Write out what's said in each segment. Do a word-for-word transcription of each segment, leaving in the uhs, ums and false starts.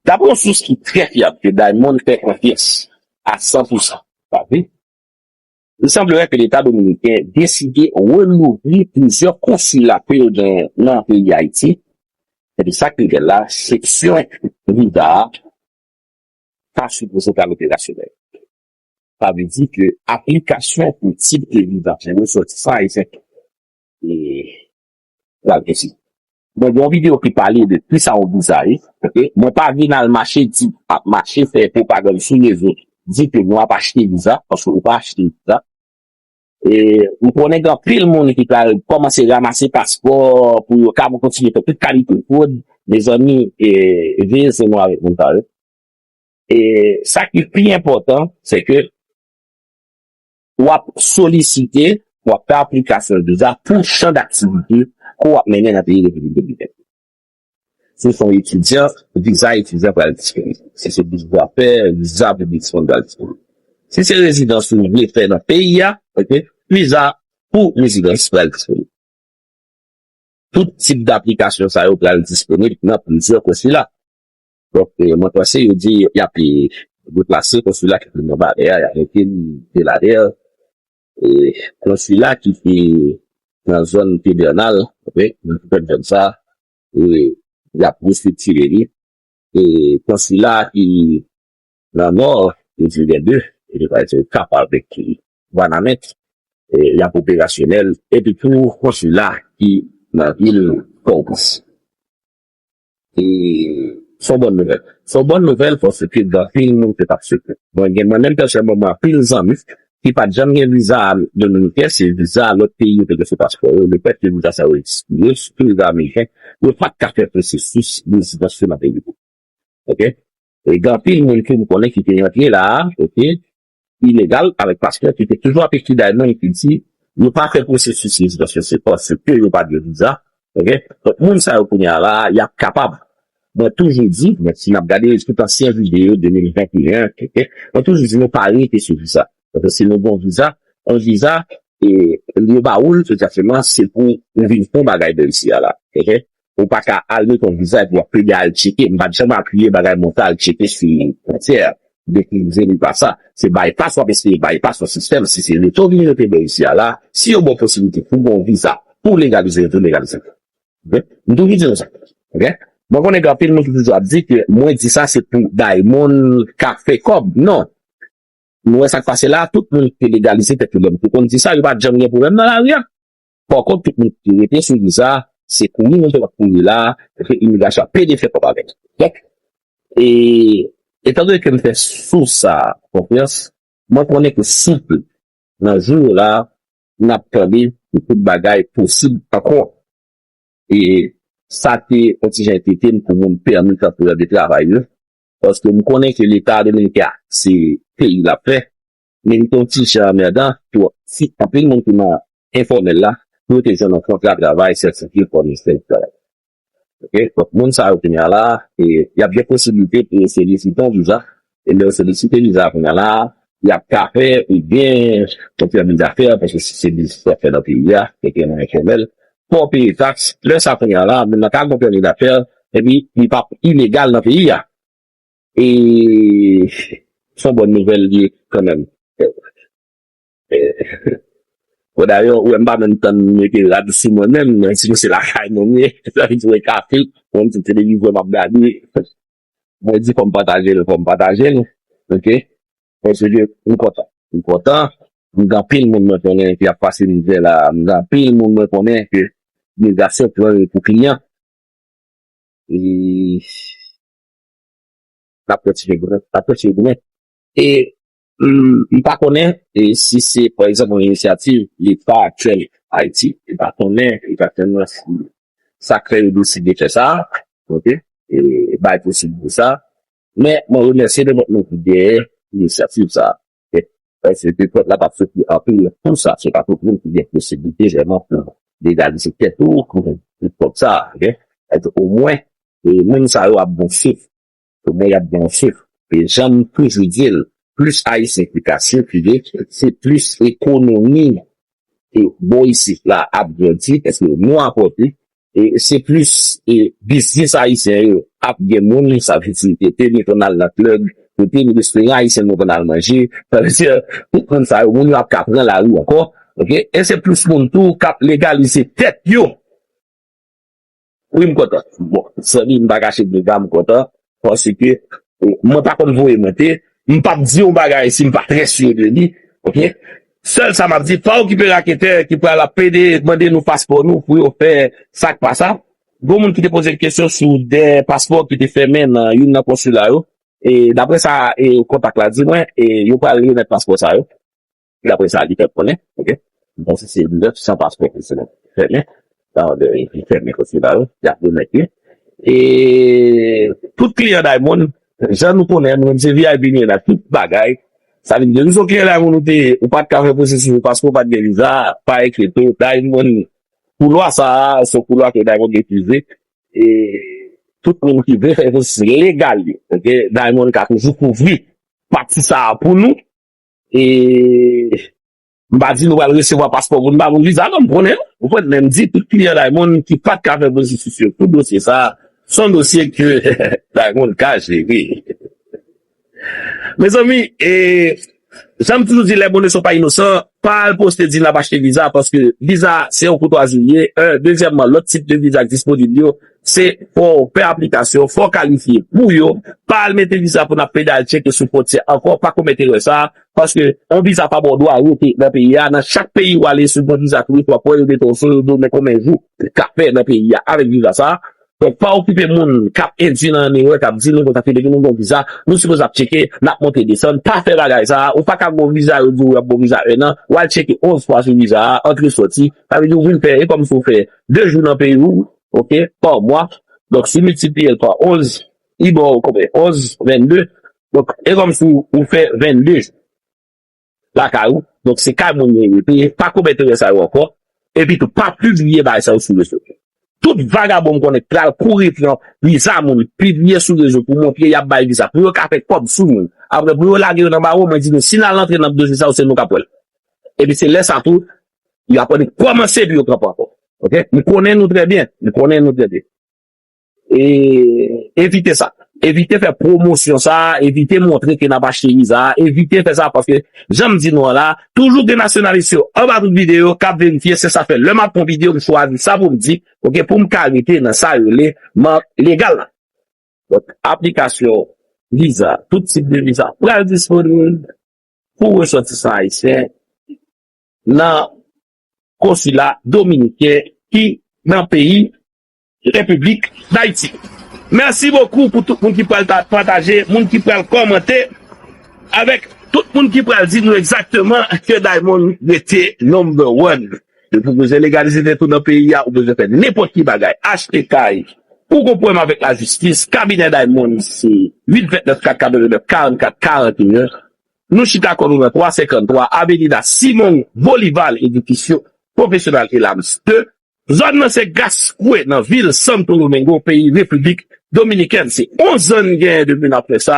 Daprè yon sous ki trè fyab ke Diamond fè konfyans a san pou san, pa vre? Il semblerait que Leta dominiken deside relouvri plizyè konsila ke yo genyen nan peyi Ayiti. Epi sa k pi bèl la, seksyon viza a pa sipoze pral operasyonèl. Sa vle di ke aplikasyon pou tip de viza pou resòtisan ayisyen e pral posib. Mwen gen yon videyo ki pale de kisa yon viza ye. Oke? Mwen pa vin al mache di, ap mache fè pwopagann sou rezo, di ke nou ap achte viza, paske ou pa achte viza. E m konnen gen anpil moun ki pral kòmanse ranmase paspò pou yo ka kontinye fè tout kalite fwod. Mezanmi, e, veye ze nou avèk moun sa yo. E sa ki pi enpòtan, se ke w ap solisite, w ap fè aplikasyon viza pou chan daktivite ke w ap mennen nan peyi Repiblik Dominikèn. Si w se yon etidyan, viza etidyan pral disponib. Si se biznis afè, viza pou biznismann pral disponib. Si se rezidans ou vle fè nan peyi a, oke, viza pou rezidans pral disponib. Tout tip daplikasyon sa yo pral disponib nan plizyè konsila. Donk, e, mwen panse yo di y ap, e, replase konsila ki te nan Balè a, y ap mete li Beladè. E, konsila ki te nan zòn Pedènal, oke, nan zòn sa, e, y ap restriktire li. E, konsila ki nan Nò, yo di gen de, e, pa egzanp, Kap avèk Wanament, e, y ap operasyonèl, epi tou konsila ki nan vil Pòtoprens. E se yon bòn nouvèl. Se yon bòn nouvèl paske gen anpil moun ki t ap soufri. Mwen gen, mwen menm pèsonèlman, mwen anpil zanmi ki pa t janm gen viza dominiken, se viza lòt peyi yo te gen sou paspò yo. Lefètke viza sa yo ekspire, sitou viza ameriken, yo pa t ka fè pwosesis rezidans yo nan peyi yo. Oke? E gen anpil moun ke m konnen ki te rantre la a, oke, ilegal, avèk paspò, ki te toujou ap ekri Diamond ki di, yo pa fè pwosesis rezidans yo, se paske yo pa gen viza, oke? Donk, moun sa yo kounye a la, y ap kapab. Mwen toujou di, mwen, si n ap gade tout ansyen videyo de mil venteyen, oke? Mwen toujou di, nou pa rete sou viza. Paske si nou gen yon viza, yon viza, e, yo ba ou l, egzakteman, se pou ou vin fè yon bagay de isi a la, oke? Ou pa ka al met yon viza epi w ap plede al tcheke. M pa t janm apiye bagay mwen fè al tcheke sou fwontyè. Depi m vini pa sa. Se bypass w ap eseye bypass yon sistèm. Si se rete w vini rete bò isi a la, si yo ba w posiblite pou w gen yon viza pou legalize, rete w legalize. Oke? M toujou di nou sa. Oke? Mwen konnen gen anpil moun ki toujou ap di ke mwen di sa se pou Diamond ka fè kòb. Non. Nou wè sa k pase la, tout moun ki te legalize tèt yo, lè m te konn di sa, yo pa t janm gen pwoblèm nan lari a. Pakont, tout moun ki rete sou viza, se kouri moun te ap kouri la, paske imigrasyon ap pede fè kòb avèk. Donk, e, etandone ke m fè sous sa konfyans, mwen konnen ke souple, nan jou yo la, n ap tande pou tout bagay posib ankò. E sa te yon ti jan entete m pou moun pèmèt anplwa de travay yo. Paske m konnen ke Leta dominiken a, se peyi l ap fè. Men li te yon ti jan anmèdan pou si anpil moun ki nan enfòmèl la, pou yo te jwenn yon kontra travay sètifye kòm yon travay. Oke? Donk, moun sa yo kounye a la, e, y ap gen posiblite pou yo solisite yon viza. E lè yo solisite viza kounye a la, y ap ka fè oubyen yon pèmi dafè, paske si se biznis w ap fè nan peyi a, e ke nan enfòmèl, fò w peye taks. Lè sa kounye a la, moun nan ka gen yon pèmi dafè, epi li p ap ilegal nan peyi a. E se yon bòn nouvèl li ye kanmenm. Bon, dayè, ou wè m pa menm tann mete rad sou mwen menm, men si se lakay mwen m ye, sa vle di mwen kafe, mwen se televizyon m ap gade. Mwen di fò m pataje l, fò m pataje l. Oke? Paske m kontan. M kontan. M gen anpil moun mwen konnen ki ap pase mizè la. M gen anpil moun mwen konnen ke imigrasyon pran yo pou kliyan. E n ap kontinye goumen, n ap kontinye goumen. E m, m pa konnen e si se, pa egzanp, yon inisyativ Leta aktyèl Ayiti, m pa konnen egzakteman si sa k fè yo deside fè sa, oke, e bay posiblite sa. Men mwen remèsye nenpòt moun ki dèyè inisyativ sa. Paske pèp la p ap soufri anpil pou sa. Se pa tout moun ki gen posiblite vrèman pou legalize tèt ou, pou tout kòb sa, oke? Omwen, e, moun sa yo ap gen souf. Omwen, y ap gen souf. E jan m toujou di l, plis Ayisyen ki ka sikile, se plis ekonomi e bò isit la ap grandi, paske nou apòte, E se plis e biznis ayisyen yo ap gen moun, sa vle di yo te ni konn al nan klèb, yo te ni restoran ayisyen nou konn al manje. Sa vle di tout moun sa yo, moun yo ap ka pran lari ankò. Oke? E se plis moun tou k ap legalize tèt yo. Wi, m kontan. Bon, zanmi, m pa kache de m kontan. Paske mwen pa konn voye monte. M p ap di yon bagay si m pa trè si de li. Oke? Sèl sa m ap di, pa okipe raketè ki pral ap pede mande nou paspò nou pou yo fè sa k pa sa. Gon moun ki te poze m kesyon sou de paspò ki te fèmen nan youn nan konsila yo. E daprè sa e kontak la di mwen, e yo pral remèt paspò sa yo. Daprè sa li fè konnen, oke? Bon, se se nèf san paspò ki se fèmen. Sa vle di, li fèmen konsila yo, y ap remèt li. E tout kliyan Diamond, jan nou konnen, nou menm se V I P nou ye la, tout bagay. Sa vle di, nou se yon kliyan Diamond, ou te, ou pa t ka fè pwosesis, paske ou pa t gen viza, pa enkyete w, Diamond, koulwa sa a, se yon koulwa ke Diamond metrize. E tout moun ki vle fè pwosesis legal yo, oke? Diamond ka toujou kouvri pati sa a pou nou. E m pa di nou pral resevwa paspò pou nou pa moun viza, non, m konnen, non. Ou konprann, men m di tout kliyan Diamond ki pa t ka fè pwosesis yo pou dosye sa a, se yon dosye ke Diamond ka jere. Mezanmi, e, jan m toujou di, les bons ne sont pas innocents, pa al poste di n ap achte viza, paske viza, se yon koutwazi li ye. En, dezyèmman, lòt tip de viza ki disponib yo, se fò w fè aplikasyon, fò w kalifye pou yo. Pa al mete viza pou n ap pede al tcheke sou fwontyè ankò, pa komèt erè sa a, paske yon viza pa ba w dwa rete nan peyi a. Nan chak peyi w ale, si w gen viza touris, w ap wè yo mete w sou yo donnen konbyen jou w ka fè nan peyi a avèk viza sa a. Donk, pa okipe moun k ap endui nan erè, k ap di nou konsa, ki depi nou gen viza, nou sipoze ap tcheke, n ap monte desann, pa fè bagay sa a. Ou pa ka gen yon viza, yo di w ap gen yon viza en an, w al tcheke onz fwa sou viza a, antre sòti. Sa vle di ou vin fè, e kòmsi w fè de jou nan peyi w, oke, pa mwa. Donk, si w miltipliye l pa onz, li ba w konbyen? Onz, vennde. Donk, e kòmsi w, ou fè vennde jou lakay ou. Donk, se kay moun yo rete. Pa komèt erè sa yo ankò. Epi tou, pa pibliye bagay sa yo sou rezo. Tout vagabon m konnen k pral kouri pran viza moun, pibliye sou rezo pou montre y ap bay viza, pou yo ka fè kòb sou moun. Apre, pou yo lage yo nan bawo, mwen di nou, si n al antre nan dosye sa yo, se nou k ap wè l. Epi se lè sa tou, y ap kòmanse pou yo kanpe ankò. Oke? M konnen nou trè byen. M konnen nou trè byen. E evite sa. Evite fè pwomosyon sa, evite montre ke n ap achte viza, evite fè sa, paske jan m di nou an la, toujou gen nasyonalis yo anba tout videyo k ap verifye, se sa fè lè m ap fè yon videyo, m chwazi sa pou m di, oke, pou m ka rete nan sa yo rele mank legal la. Donk, aplikasyon viza, tout tip de viza pral disponib pou resòtisan ayisyen nan konsila dominiken ki nan peyi Repiblik Dayiti. Mèsi bokou pou tout moun ki pral ta-, pataje, moun ki pral kòmante, avèk tout moun ki pral di nou egzakteman ke Diamond rete number one. Depi w bezwen legalize tèt ou nan peyi a, ou bezwen fè nenpòt ki bagay, achte kay, ou gon pwoblèm avèk lajistis, kabinè Diamond se uit vennèf kat katrevennnèf karannkat karanteyen. Nou chita kò nou nan twa senkanntwa Avenida Simon Bolivar, Edificio Profesional e Lams de. Zòn nan se Gascue nan vil Santo Domingo, peyi Repiblik Dominikèn. Se onz an n genyen depi n ap fè sa.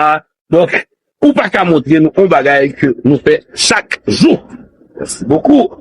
Donk, ou pa ka montre nou yon bagay ke nou fè chak jou. Mèsi bokou.